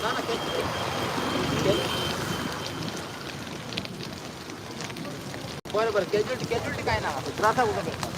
ना ना बरं बरं कॅज्युअलिटी कॅज्युअलिटी काय ना त्रासा कुठं.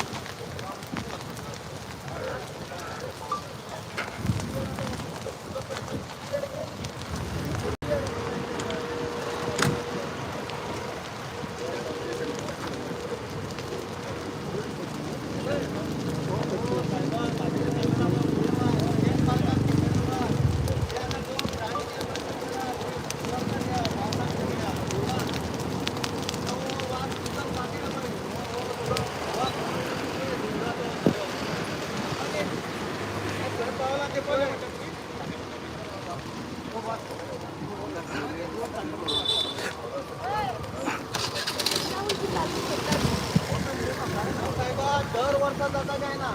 दर वर्षा जाता काय ना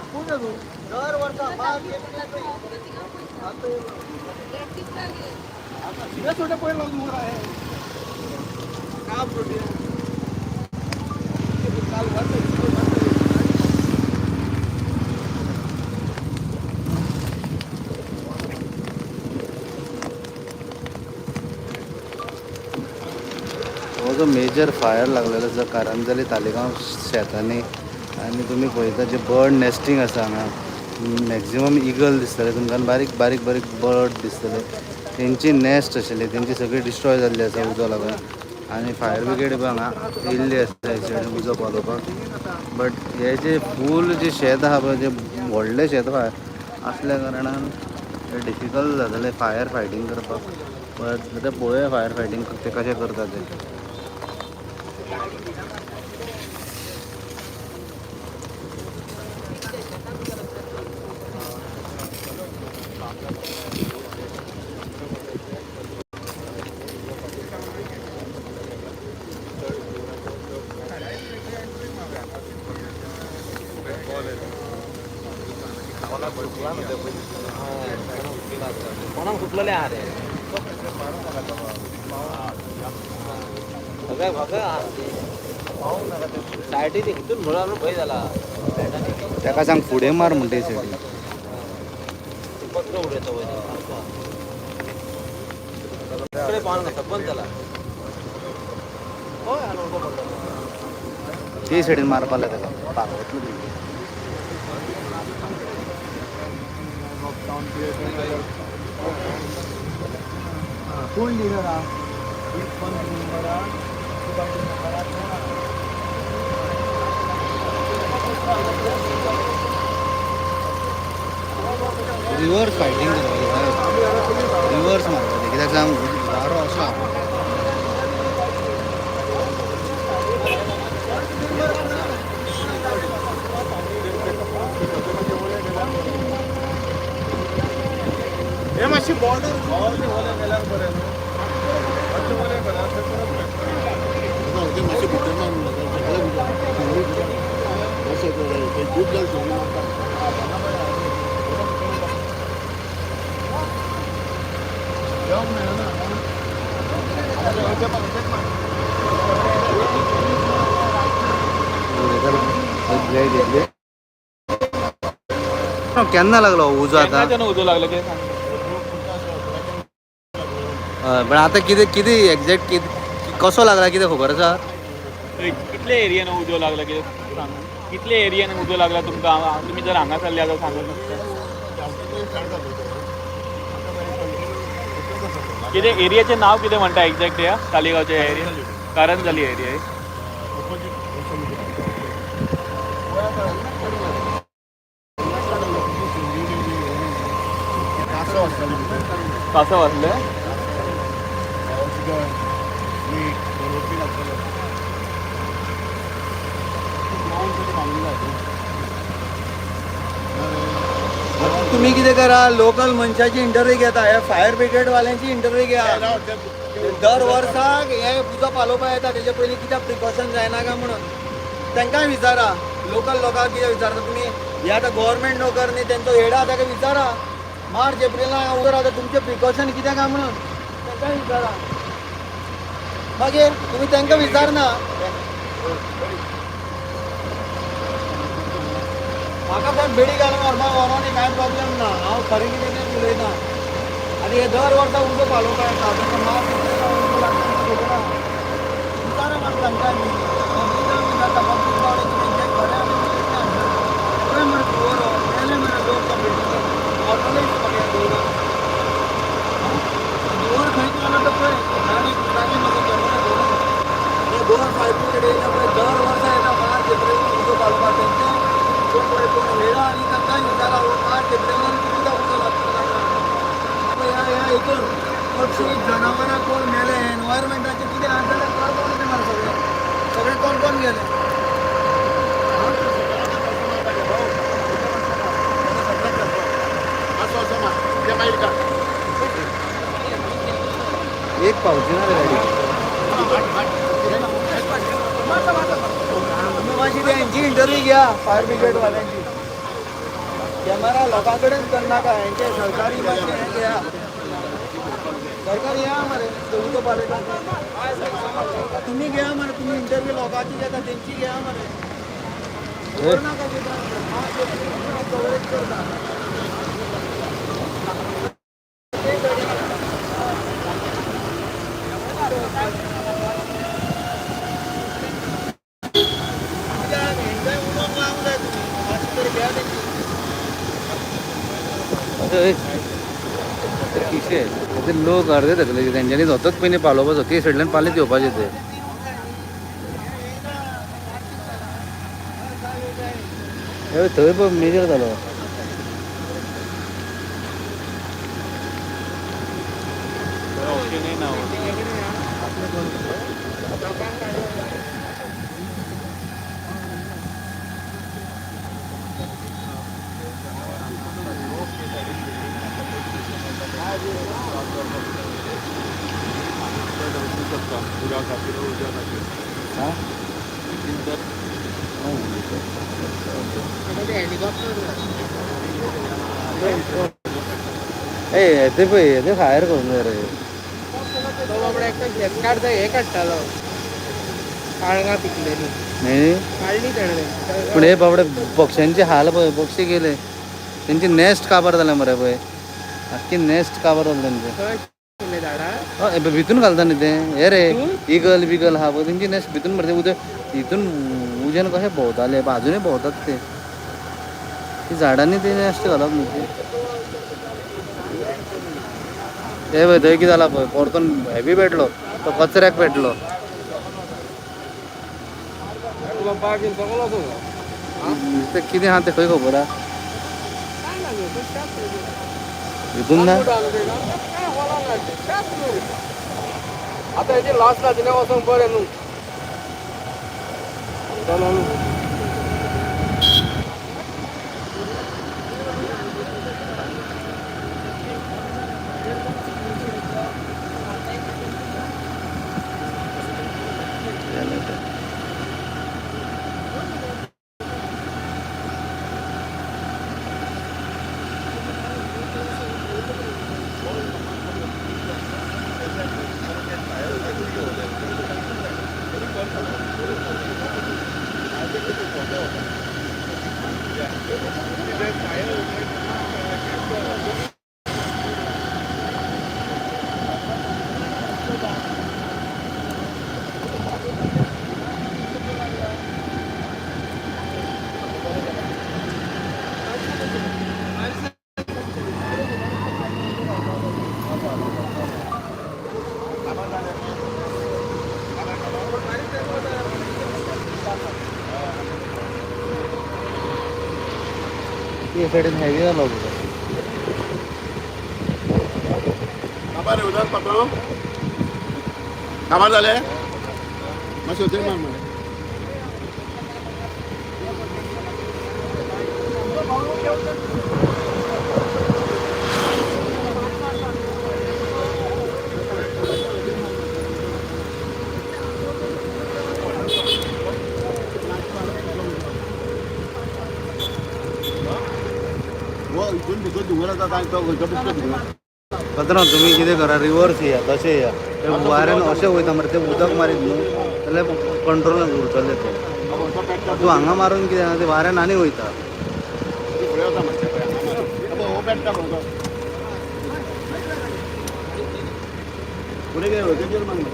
दर वर्षा छोटे पहिले आहे का. हो जो मेजर फायर लागलेलो आसा कारंजली तालिगांव शेतांनी आनी तुमी पळयता जे बर्ड नेस्टिंग आसा हांगा मॅक्झिमम इगल दिसतले तुमकां, बारीक बारीक बारीक बर्ड दिसतले. तेंची नेस्ट आशिल्ली तेंची सगळी डिस्ट्रॉय जाल्ली आसा उजो लागून. आनी फायर ब्रिगेड बी हांगा येयल्ली आसा हे सायडीन उजो पालोवपाक. बट हे जे फूल जे शेत आहा पळय, जे व्हडलें शेत आहा आसल्या कारणान हे डिफिकल्ट जातलें फायर फायटींग करपाक. बट आतां पळोवया फायर फायटींग ते कशें करता ते. कोणाक सुटलेले आहा रे सगळ्याक सगळ्याक आहा. सायडीन हितून म्हणून भंय जाला. ताका सांग फुडें मार म्हणटा सायडीन. पत्रो उडयता वयर इकडे पावना बंद जाला. ते सायडीन मारपा लाय ताका पावतलो. कोण लिडर हा? एक पंच मेंबर हा, मेंबर हा. रिवर्स फायटींग करपाक, रिवर्स मारपाचें कित्याक सांग, वारो असो आहा. हे मातशी बॉर्डर गेल्यार बरें न्हू, मातशें वयलें बरें मातशें भितर खूब जाण सोडून मारता. देवंक मेळना. केन्ना लागलो उजो आतां? उजो लागलो कितें सांग. हय, पण आतां कितें कितें एग्जॅक्ट कितें कसो लागला कितें खबर आसा? कितले एरियेन उजो लागला कितें सांग. कितले एरियेन उजो लागला तुमकां? तुमी जर हांगा सरले जाल्यार सांगूंक शकता कितें एरियाचें नांव कितें म्हणटा एग्जॅक्ट ह्या तालिगांवच्या एरिया? कारंजली एरिया. कांसव आसले. तुम्ही कितें करा, लोकल मनशाची इंटरव्यू घेता, हे फायर ब्रिगेड वाल्यांची इंटरव्यू घ्या. दर वर्साक हे उजो पालोवपाक येता तेजे पयलीं कित्याक प्रिकॉशन जायना काय म्हणून तांकांय विचारा. लोकल लोकांक कितें विचारता तुमी? हे आतां गव्हर्मेंट नोकर न्ही, तेंचो हेड आहा ताका विचारा मार्च एप्रिलाक उजो रावता तुमचें प्रिकॉशन कितें काय म्हणून तांकांय विचारा. मागीर तुमी तांकां विचारना. म्हाका पण बेडी घालून व्हरपाक व्हरोनी, कांय प्रॉब्लेम ना. हांव खरें कितें तें उलयता. आनी हे दर वर्सा उजो पालोवपा येता, तांकां मार्च उजो लागता खबर आहा. विचारा मागता तांकां आमी पब्लिकाक विचारता, पब्लीक तेंचें खरें आनी पळय मरे धुंवर गेले मरे लोक त्या बिल्डिंगेन मरतले म्हाका ह्या धुंवरान. धुंवर खंय गेलो तो पळय गाडी गाडी म्हाका कॅमेरा धरून हे गोवा फायर ब्रिगेड येयल्या पळय, दर वर्सा येता मार्च एप्रिलान उजो पालोवपाक. तेंचे कोण पळय कोण हेडा आनी तांकां विचारा हो मार्च एप्रिलान कितें उजो लागता तांकां. ह्या ह्या हितून पक्षी जनावरां कोण मेले, एनवायरमेंटाचें कितें आसा जाल्यार कळपाक जाय मरे. सगळें सगळे कोण कोण गेले. एक पावची ना रे गाडी. तुम्ही मातशी तेंची इंटरव्यू घ्या फायर ब्रिगेड वाल्यांची. कॅमेरा लोकां कडेन करनाका, हेंचे सरकारी मातशें हें घेया. सरकारी या मरे उजो पालयता तुमी घेया मरे, तुमी इंटरव्यू लोकांची घेता तेंची घेया मरे. खबर नाका कवरेज करता. उलोवंक लावंक जाय तुमी मातशी तरी घेया तेंची. किशे ते लोक अर्दे थकले, तेंच्यांनी स्वताच पयलीं पालोवपाचो, ते सायडल्यान पालयत येवपाचे ते. थंय पळय मेजर जालो. ऑप्शनय ना. ए ते पळय ते फायर करूंक जाय रे. तो बाबडो एकटो शेतकार हे काडटालो, काळंगां पिकलेली न्ही काडली तेणें. पूण हे बाबडे पक्ष्यांचे हाल पळय, पक्षी गेले, तेंचे नेस्ट काबार जालें मरे पळय, आख्खी नेस्ट काबार जालें तेंचें. खंय आशिल्लें झाडां? हय भितून घालता न्ही ते, हे रे इगल बिगल आहा पळय तेंची नेस्ट भितून मरे. उदक हितून उज्यान कशें भोंवताले, बाजूनय भोंवतात ते, ती झाडांनी ते नेस्ट घालप न्ही ते. हे पळय थंय कितें जालां पळय, परतून हेवी पेटलो तो, कचऱ्याक पेटलो. तें कितें आहा तें खंय खबर आहा हितून ना. आतां हेजे लास्ट रातीन वचोंक बरें न्हू. ते सायडीन हेवी जालो उदक. काबार रे उदक पातळ काबार जालें मातशें उदक मार मरे. हितून भितर धुंवर आसा, तो खंयचो बिश्टो धुंवर. पात्रांव तुमी कितें करा, रिवर्स येया, तशें येया. ते वाऱ्यान अशें वयता मरे, तें उदक मारीत न्हू जाल्यार कंट्रोलान उरतलें तें. तूं हांगा मारून कितें आहा, तें वाऱ्यान आनी वयता. फुडें वता मातशें पळय, हो पेट्टा खंयचो. फुडें गेलो तेजेर मारलो.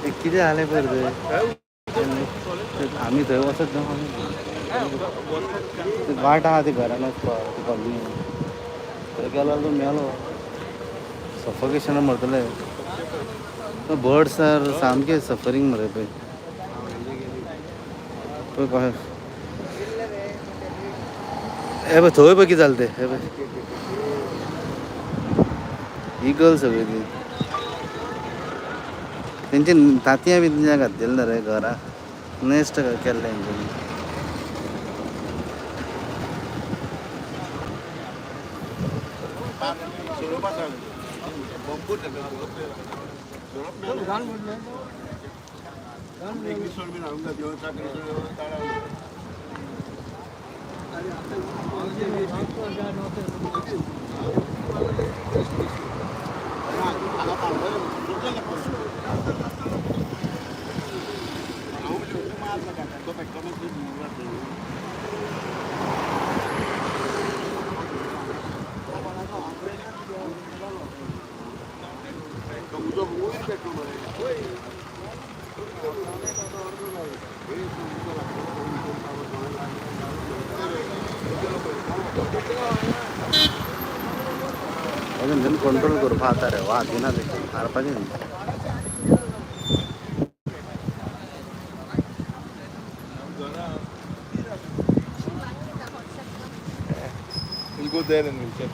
ते कितें जालें पयर थंय आमी थंय वचत न्हू, ते वाट आहा ती घरान वचपाक ती कॉलनी थंय गेलो तूं मेलो, सफोकेशनान मरतले. बर्ड्स आर सामके सफरींग मरे. पळय पळय कशें हे पळय थंय पळय कितें जालें तें. हे पळय इगल सगळी ती तेंची तांतयां बी तेंच्या घातलेली ना रे घरा नेस्ट केल्लें तेंच्यांनी. सोरोप आसा, बंबूर सोरोप. एक रिसोड बीन हाडूंक जाय, देवचाक रिसोड ताळा. अजून तेमी कंट्रोल करपा जाता रे, वाद दिना ते मारपाचें न्ही. We'll go there and we'll check.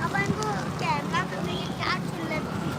अपन को कैमरा करने के क्या चुल्लत थी.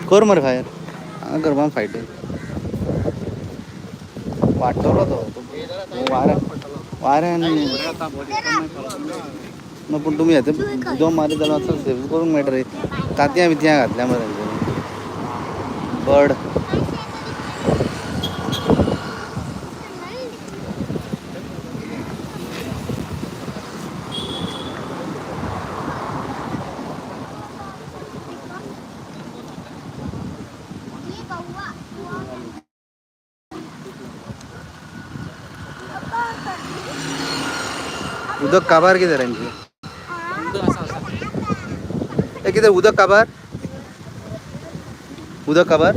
कर मरे फायर, हांगा करपा फायट वाडटलो तो वाऱ्या वाऱ्यान ना. पूण तुमी हेते उदक मारीत जाल्यार मातसो सेव करूंक मेळटा रे. तांतयां बितयां घातल्या मरे तेंच्यांनी बर्ड. ये कौवा पापा. उदक काबार कितें तेंचें ए कितें उदक काबार, उदक काबार,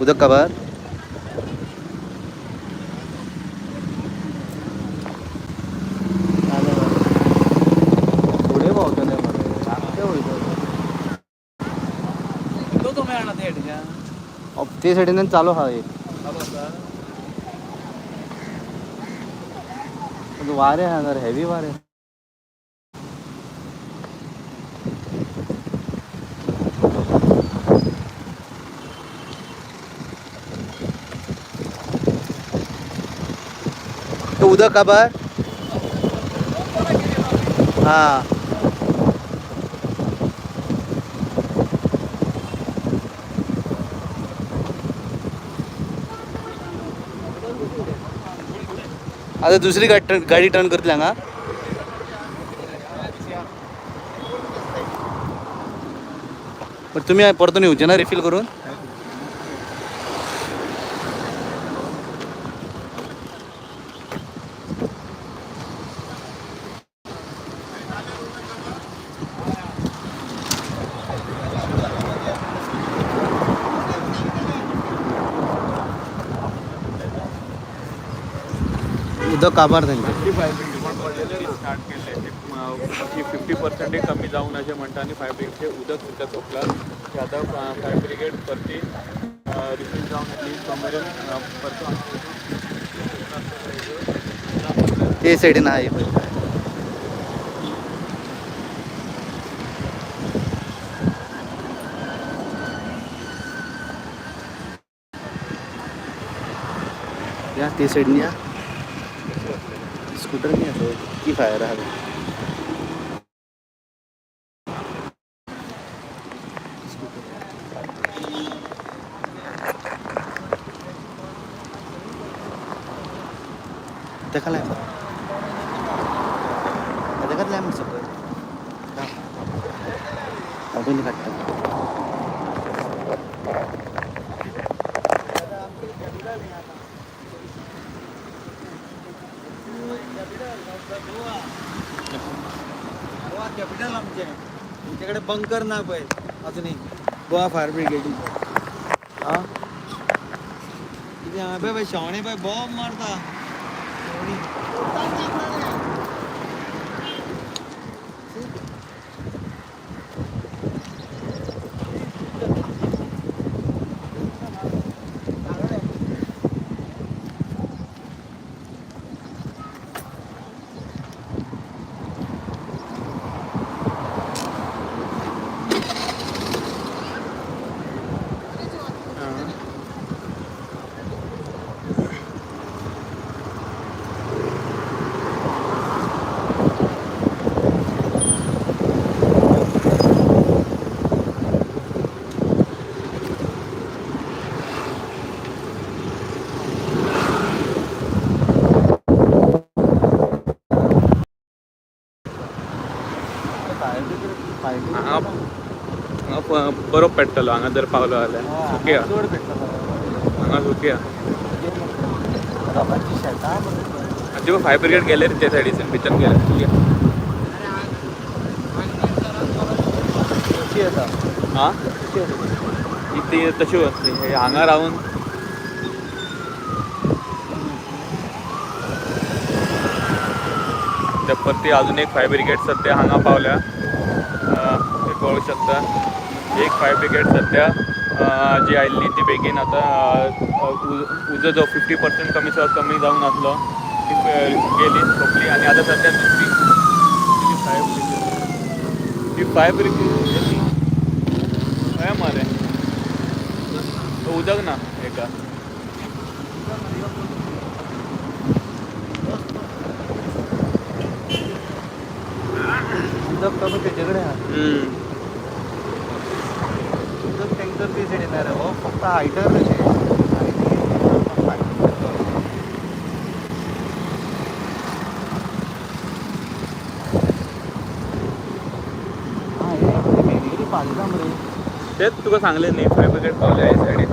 उदक काबार. फुडें पावतले मरे, आख्खे वयतले. ते सायडीन चालू आहा एक. वारें आहा, हेवी वारें. तो उदक काबार. हा आता दुसरी गाडी टर्न करतली हांगा. पण तुम्ही परतून येवचे ना रिफील करून? उदक काबार तांचें. स्टार्ट केल्लें ते 50% कमी जावन अशें म्हणटा आनी फायर ब्रिगेडचें उदक सुद्दां सोंपलां. ते आतां फायर ब्रिगेड परती रिफील जावन येतली तो मेरेन परतो ते सायडीन आहा पळय. या ते सायडीन या. स्कूटर नाही आता की फायर आहा. तेका लाय, तेकाच लाय मरे सकयल. हांव पयलीं काडटा. गोवा कॅपिटल आमचें, तुमचे कडेन बंकर ना पळय अजुनूय गोवा फायर ब्रिगेडीचो. आं कितें आहा पळय, शेवणें पळय बॉम्ब मारता शेवणीं. हांगा हांगा बरो पेट्टलो हांगा जर पावलो जाल्यार सुकया. चड पेट्टा. हांगा सुकया. लोकांची शेतां. आनी फायर ब्रिगेड गेले रे ते सायडीसून भितर गेले सुकया. कशी येता. आं ती तशी वतली हे हांगा रावन. ते परती अजून एक फायर ब्रिगेड सध्या हांगा पावल्या. ते पळोवंक शकता एक फायर ब्रिगेड सध्या जी आयिल्ली ती बेगीन आतां उजो जो 50% कमी कमी जावन आसलो ती गेली सोंपली. आनी आतां सध्या दुसरी फायर ब्रिगेड ती फायर ब्रिगेड हय मरे उदक ना एका. उदक तो तेजे कडेन आहा. उदक टँकर ते सायडीन रे, हो फक्त हायटर कशें. पालता मरे. तेच तुका सांगलें न्ही फायर ब्रिगेड पावल्या हे सायडीन.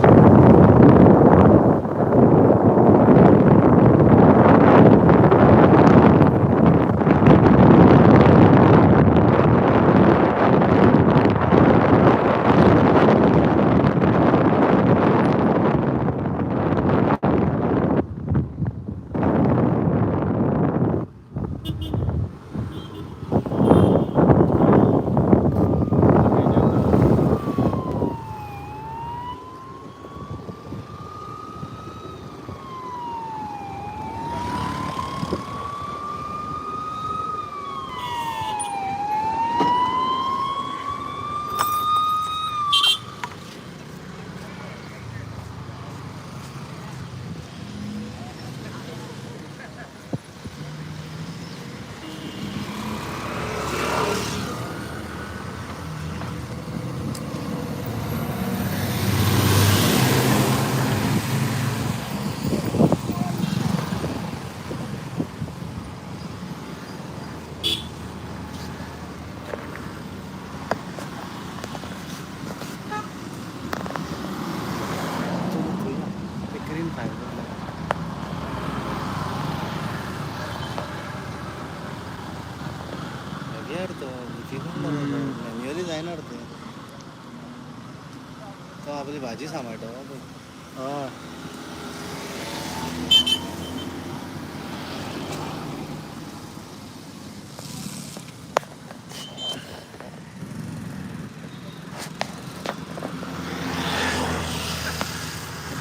जातलो मॅन्युअली जायना रे तें. तो आपली भाजी सांबाळटा पळय. हय.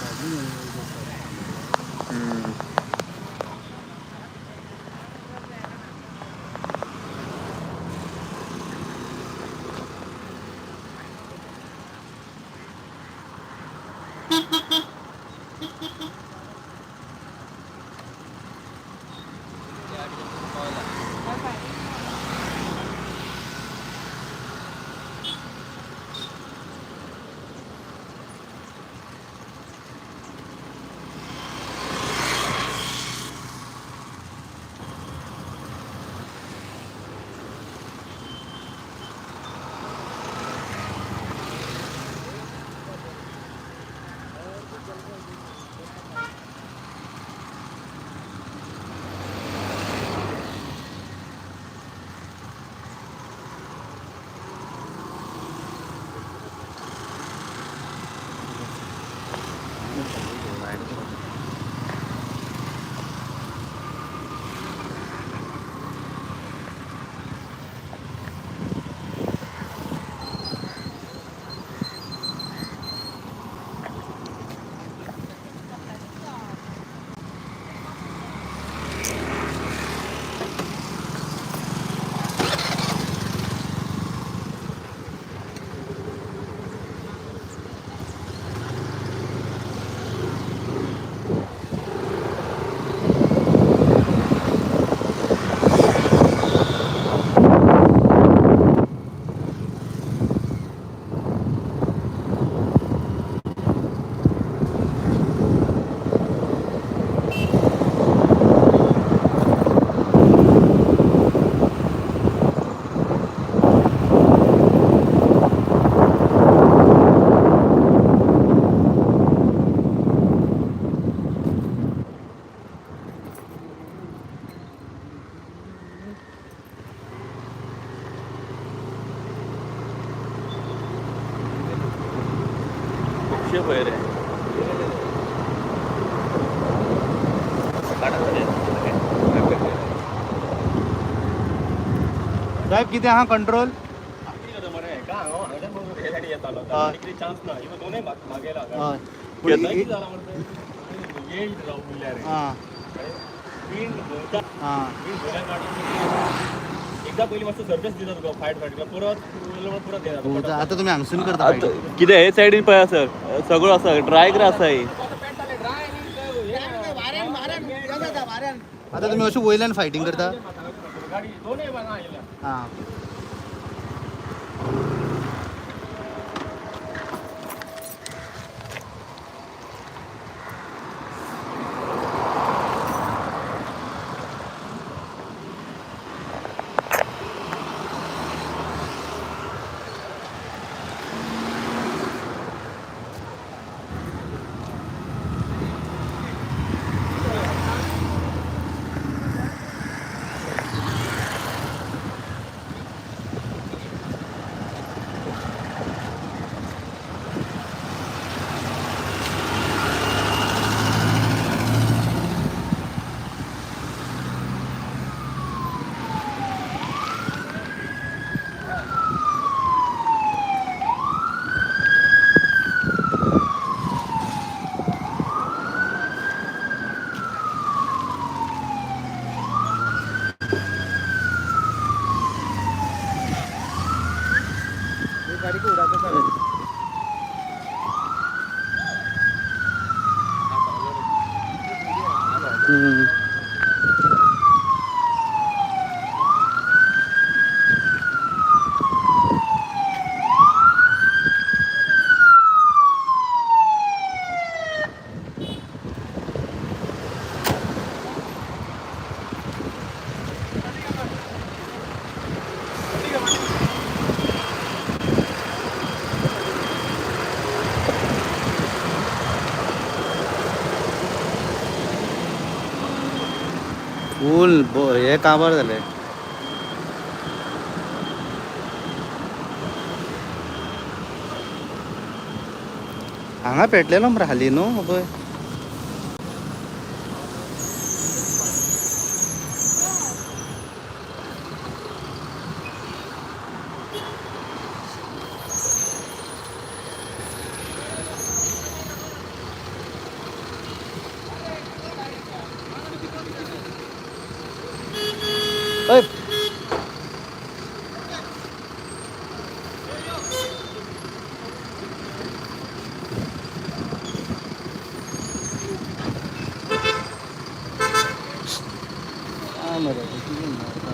भाजी घेवन वयता सर. खुबशे पयर रे. साहेब कितें आहा कंट्रोल? हय. आं आं. एकदा पयलीं मातसो सर्विस दिता तुका फायट फायट परत परत येता. आतां तुमी हांगसून करता fighting? कितें हे सायडीन पळय सर, सगळो आसा ड्राय ग्रास आसा ही. आतां तुमी अशें वयल्यान फायटींग करता? गाडी दोनूय आयल्या. आं. फूल हे काबार जाले. हांगा पेटलेलो मरे हाली न्हू पळय. हय. मरे कितें मारता.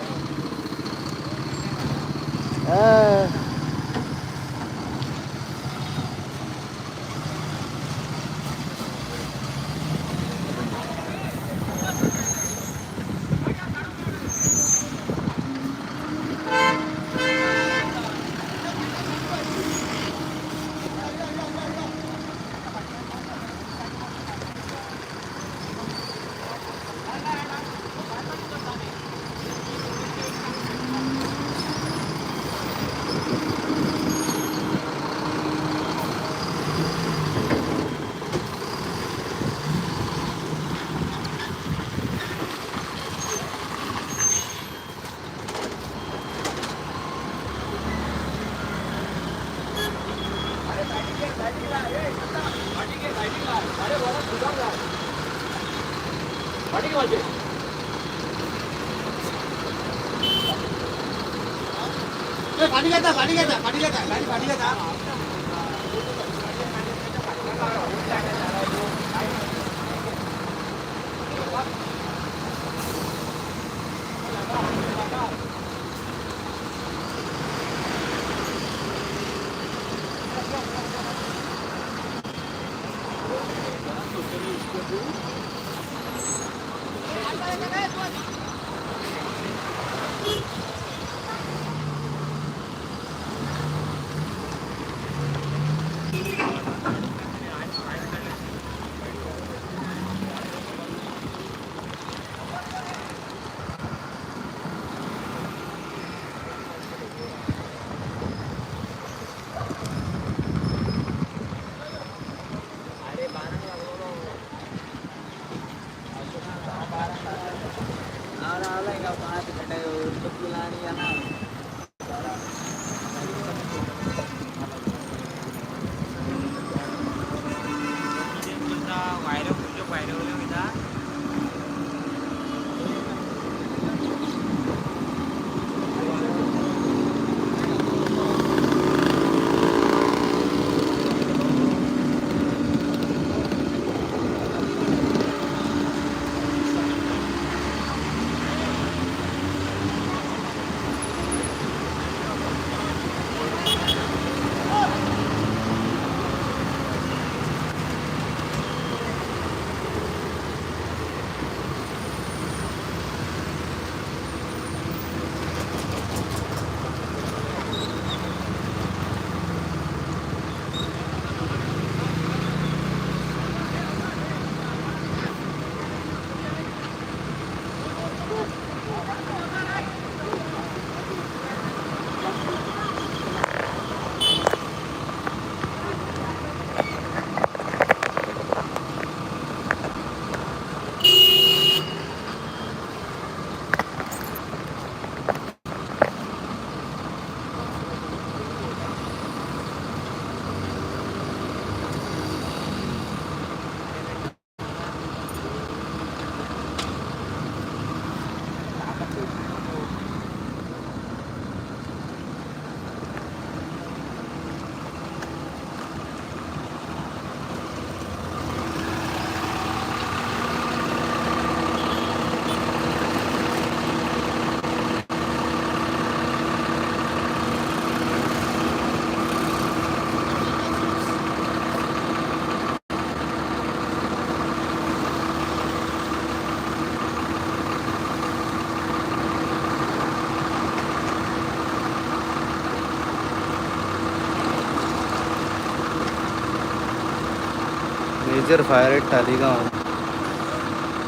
Major fire at Taleigao,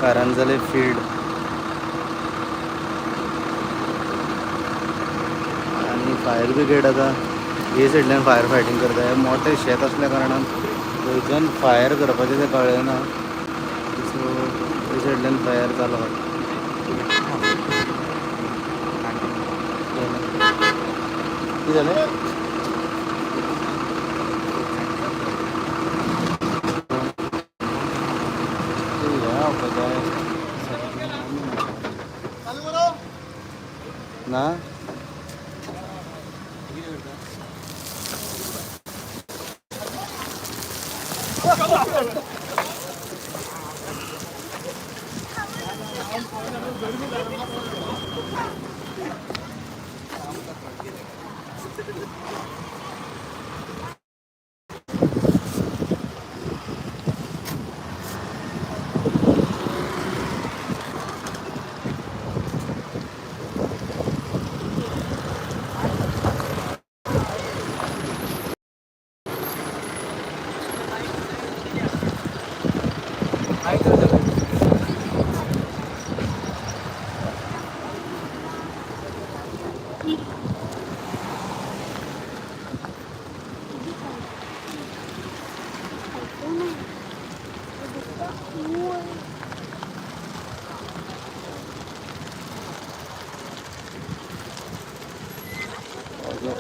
Karanzalem field. आनी फायर ब्रिगेड आतां हे सायडल्यान फायर फायटींग करता. हे मोठें शेत असल्या कारणान खंयच्यान फायर करपाचें तें कळ्ळें ना. सो त्या सायडल्यान फायर जालो. कितें जालें? ना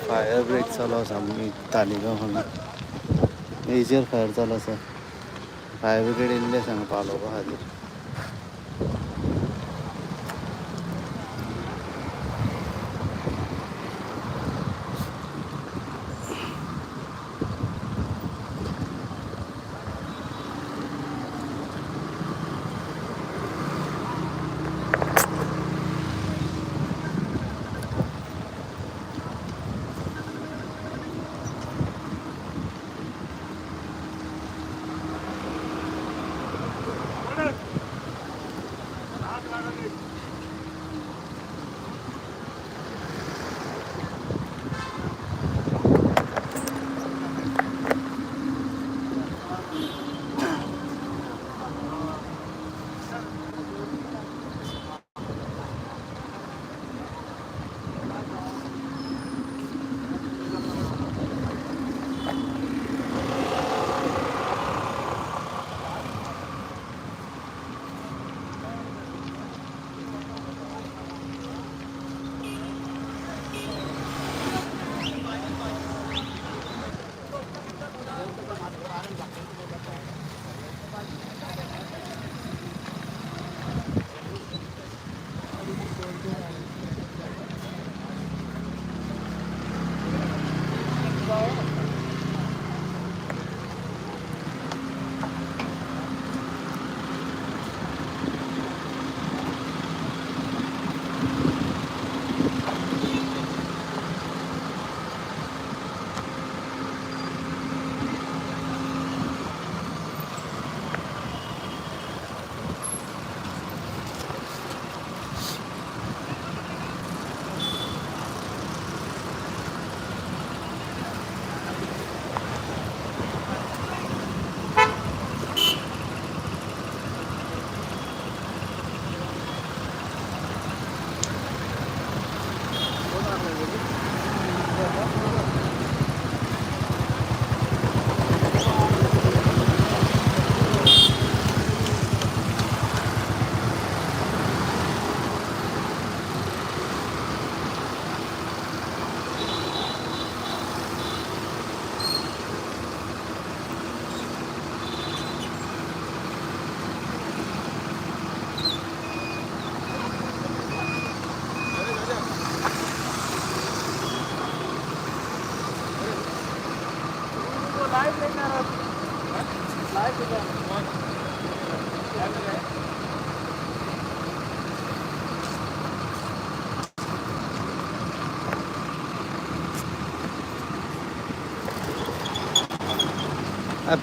फायर ब्रेक चालू आसा तालिगांव हांगा मेजर फायर चालू आसा. फायर ब्रिगेड येयल्ले आसा हांगा पालोवपा खातीर.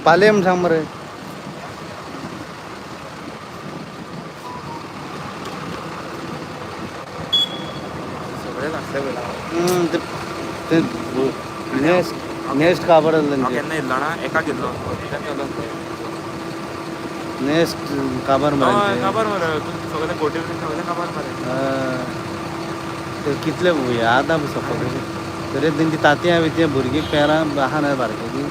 पाले म्हण सांग मरे. ते नेस्ट नेस्ट काबर केन्ना येयल्लो ना एका घेतलो नेस्ट काबर मरे काबर मरे सगळे गोटे सगळे काबर मरे. ते कितले हे आतां सपोज तरी तेंची तांतयां बितयां भुरगीं पेरां आहा न्हय बारकेली.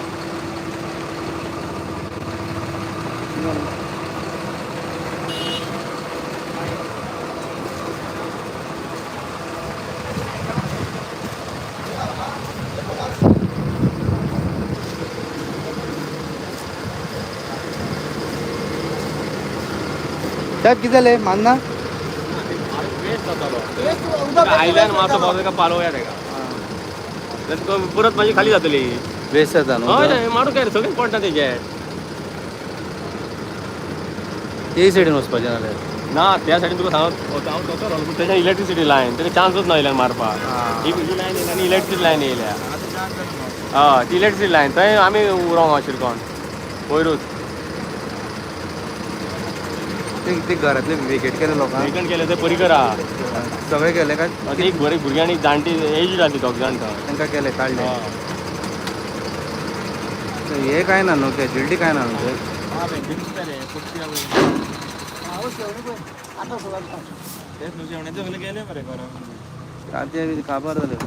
साहेब कितें जालें मान्ना? आयल्यान मातसो पावस ताका पालोवया ताका, परत मातशी खाली जातली. वेस्ट जाता न्हू? हय, मारूं काय सगळें पडटा तेजे. ते सायडीन वचपाचें जाल्यार ना, त्या सायडीन तुका सांगत हांव दोतोर, पूण तेच्या इलेक्ट्रिसिटी लायन तेका चान्सूच ना वयल्यान मारपाक. ही लायन येयल्या आनी इलेक्ट्रिसिटी लायन येयल्या. हय, ती इलेक्ट्रिसिटी लायन थंय आमी उरोंक शिरकोन वयरूच. ते घरांतले वेकेट केले लोकांक? वेकंट केले ते परिकर आहा सगळे केले काय? एक बरी भुरगीं आनी जाणटी एज जाली दोग जाण तांकां केले काडले. हे काय ना न्हू, कॅज्युलिटी काय ना न्हू? ते काबार जाले.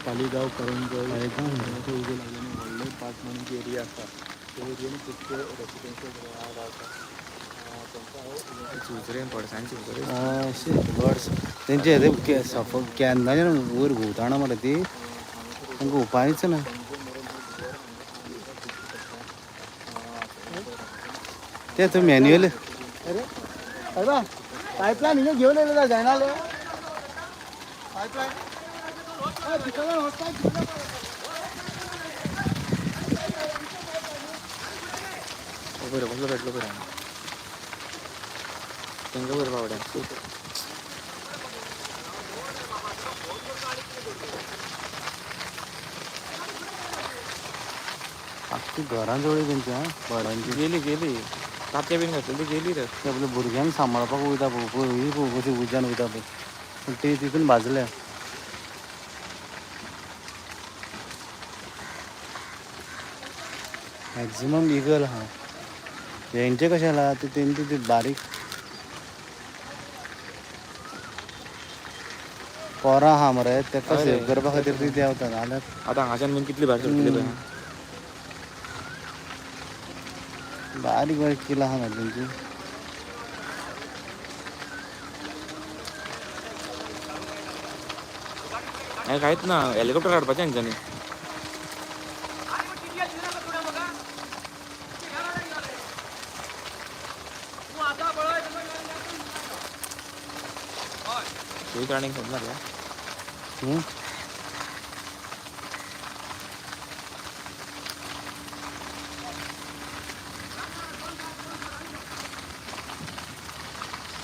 तालिगांव करंजल उजो लागल्याने व्हडले 5 म्हणून एरिया आसा त्या एरियेन खुबशे रेसिडेन्शियल रावता. बर्ड्स तेंचे ते सफ केन्नाच्यान वयर घुंवताना मरे ती, तांकां उपायच ना. ते तूं मॅन्युअल अरे अरे पायपलायन हिंगा घेवन येयले जायना पायपलायन बरं कसलो पेटलो बरं तांकां बरं पावड्या. आख्खी घरां जवळ तेंच्या बर्डांची गेली गेली. ताचे बीन घातलेली गेली रे. ते आपल्या भुरग्यांक सांबाळपाक वयता पळय, ही पळय कशी उज्यान वयता पळय, पूण ती तितून भाजल्या. मॅक्झिमम इगल आहा. हेंचे कशें जाला ते तेंचे ते बारीक पोरां आहा मरे, तेका सेव करपा खातीर ती देंवता नाल्यार. आतां हांगाच्यान बीन कितली भायर सरतली पळय. बारीक बारीक किलां आहा मरे तेंची. हें कांयच ना, हेलिकॉप्टर हाडपाचें हेंच्यांनी. थंय आनीक सोदना रे.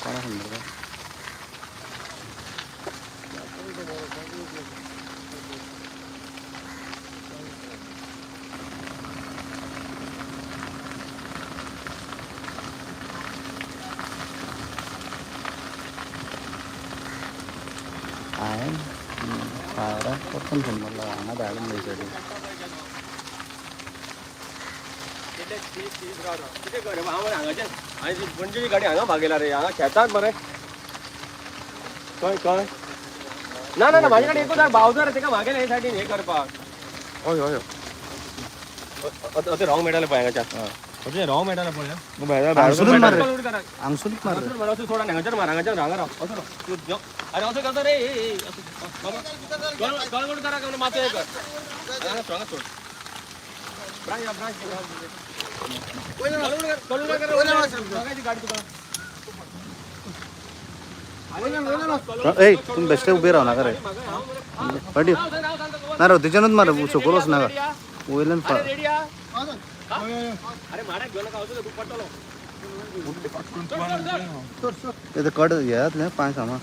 कोणा सांगता? हांवें फायराक परतून फोन मारलो, हांगा धाडून थंयसर. कितें कर हांव हांगाच्यान हांवें पणजेची गाडी हांगा भागयला रे, हांगा शेतांत मरे. खंय खंय? ना ना ना, म्हाजे कडेन एकूच बावजर तेका मागेले हे सायडीन हे करपाक. हय हय. अशें रावंक मेळटालें पळय हांगाच्यान, अशें रावंक मेळटालें पळय. हांगसरूच मार रे, हांगसरूच मार रे. असो सोड, हांगाच्यान मार, हांगाच्यान हांगा राव, असो राव. अरे असो कसो रे, गळगड करा मातसो हे कर, हांगा हांगा सोड. ब्रांच ब्रांच गाडी तुका. ए तुम्ही बेश्टे उबे राव नाका रे, फाटी ना रे, तिच्यानूच मार, सकयल वच नाका वयल्यान. ते कट हे जातलें पांय सामान.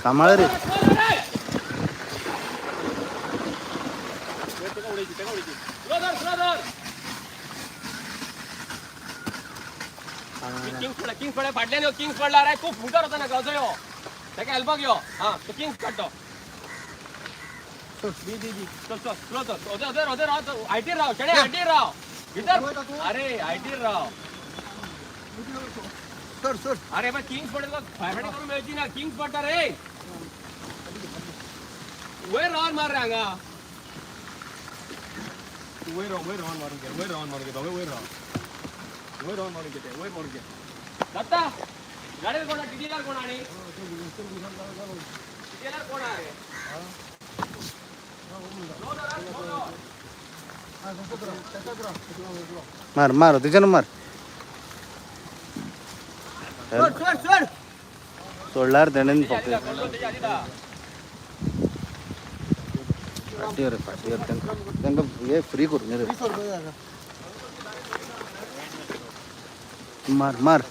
सांबाळ रे. किंग्स पडला, किंग्स पडला फाटल्यान यो, किंग्स पडला रे, खूब मुखार वचना असो यो, तेका हेल्पाक यो. हा तो किंग्स काडटो. दी दी दी, चल चल स्लो चल, अदर अदर अदर राव, आयटीर राव शेणे, आयटीर राव भितर. अरे आयटीर राव. अरे पण किंग्स पडले तुका फायर फायटिंग करून मेळची ना, किंग्स पडटा रे, वयर रावन मार रे हांगा, वयर राव, वयर रावन मारून घे, वयर रावन मारून घे, दोगे वयर राव, वयर रावन मारून घे, वयर मारून घे. दत्ता गाडयेर कोण, टिटीआर कोण, आनी टिटीआर कोण आहे? मार मार तिच्यान मार, सोडल्यार तेणेन फक्त फाटीर रे, फाटीर तांकां तांकां हे फ्री करून रे. मार मार.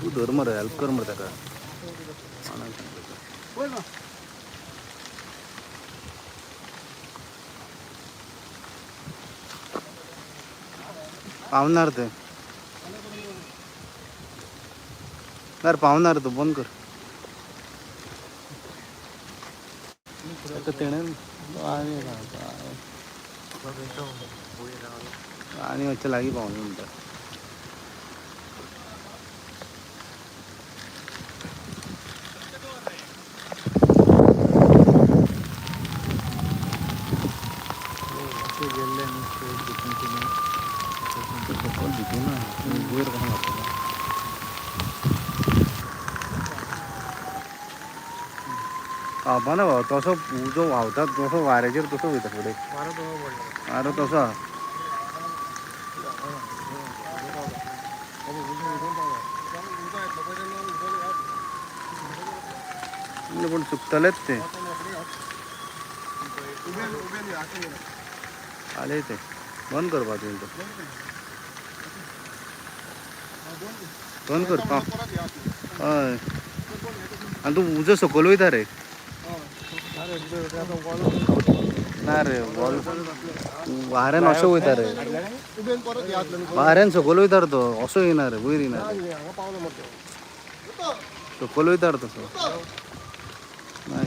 तूं धर मरे, हेल्प कर मरे ताका. पावणार ते ना, पावणार तूं बंद कर. ताका तेणेन आनी आनी मातशें लागीं पावना म्हणटा. सकयल भितून ना, वयर कशें मारतलो? पावपाना बाबा, तसो उजो व्हांवता तसो वाऱ्याचेर तसो वयता फुडें, वारो तसो आहा. पूण चुकतलेच ते आले ते. बंद करपा तुवें तो बंद कर. हय, आनी तूं उजो सकयल वयता रे. ना रे, वाऱ्यान अशें वयता रे, वाऱ्यान सकयल वयता रे तो, असो येना रे, वयर येना रे, सकयल वयता रे तसो. ना.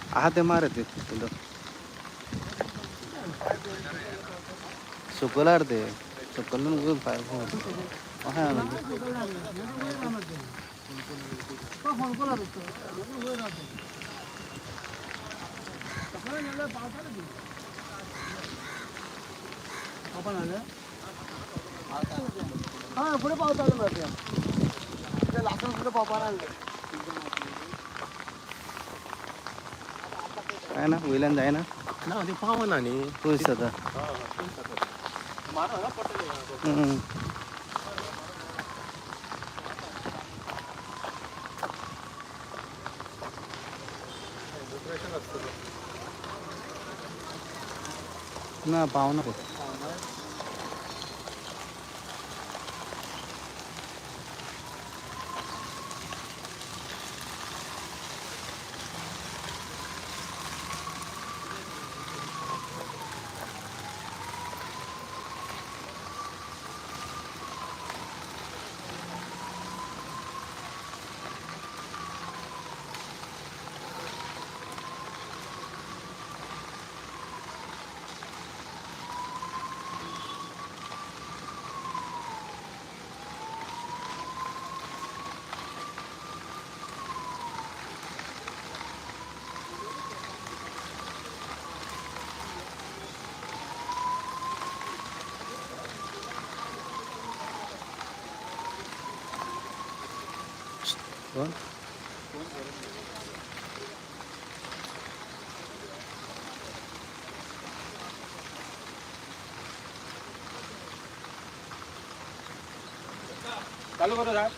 आहा ते मारे ते उदक सकयल हाड ते सकयल फायर. अशें फुडें पावतालो मरे ते लासून फुडें पावपा नासले. काय ना, वयल्यान जायना. ना, ते पावना न्ही. पयस जाता. ना, पावना ते. कोण? चालू करो साहेब.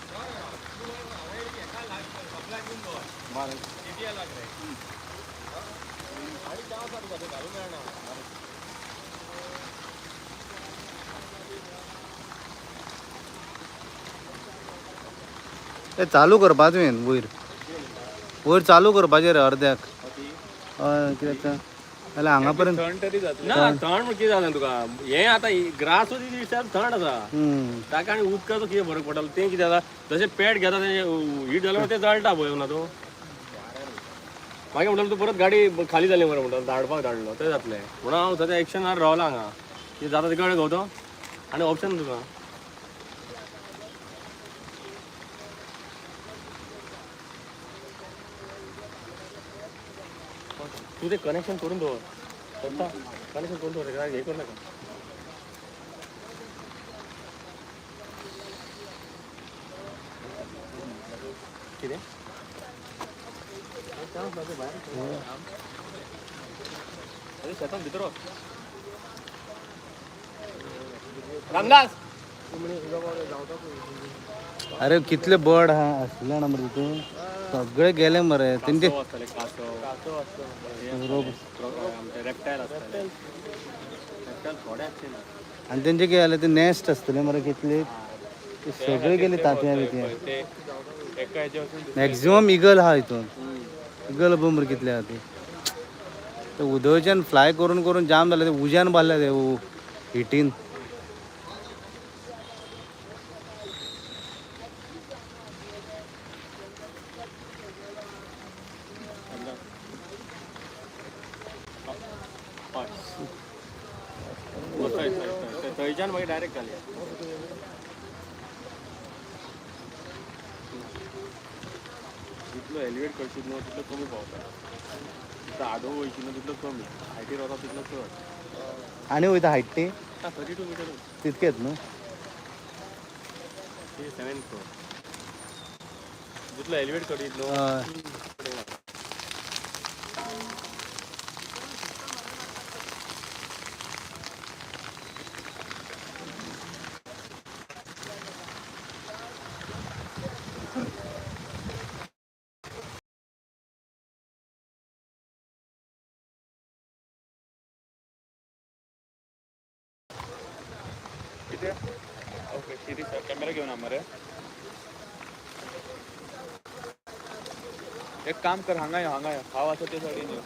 ते चालू करपा तुवें, वयर वयर चालू करपाचें रे अर्द्याक. हय, कित्याक जाल्यार हांगा पर्यंत थंड तरी जातलें. ना, थंड कितें जालें तुका हें आतां ग्रास थंड आसा. ताका आनी उदकाचो कितें फरक पडटलो? तें कितें जाता, जशें पेट घेता तें हीट जालें, तें जळटा पळय ना तूं. मागीर म्हणटलो तूं परत गाडी खाली जाली मरे, म्हणटलो धाडपाक धाडलो तें जातलें म्हणून हांव सद्या एक्शनार रावला हांगा. कितें जाता तें कळ्ळें गो आनी ऑप्शन तुका. तूं तें कनेक्शन करून दवर, कनेक्शन करून दवर, हें करूं नाका. कितें? अरे शेतान भितर वच. रामदास. अरे कितले बर्ड आहा आसले ना मरे तितून, सगळे गेले मरे तेंचे. कासव आसतले, कासव, आमचे रेप्टायल आसतले, रेप्टायल थोडे आसचे ना. आनी तेंचे कितें जालें, ते नेस्ट आसतले मरे कितले, ते सगळे गेले तांतयां बितयां. ते एका हेच्या वचून मॅक्झिमम इगल आहा हितून, इगल पळय मरे कितले आहा ते. ते उदयच्यान फ्लाय करून करून जाम जाले ते, उज्यान बारले ते हिटीन. हय, थंय थंय थंय थंयच्यान मागीर डायरेक्ट घालया. जितलो एलिवेट करशीत न्हू तितलो कमी पावता. जितलो आडो वयशी न्हू तितलो कमी, हायटीर वता तितलो चड. आनी वयता हायट ती? 32 मिटर. तितकेच न्हू? ते 7 फ्लोर. जितलो एलिवेट करीत न्हू. हय. कितें? ओके, शिरीष कॅमेरा घेवन मरे. एक काम कर, हांगा यो, हांगा यो. हांव आसा ते सायडीन यो.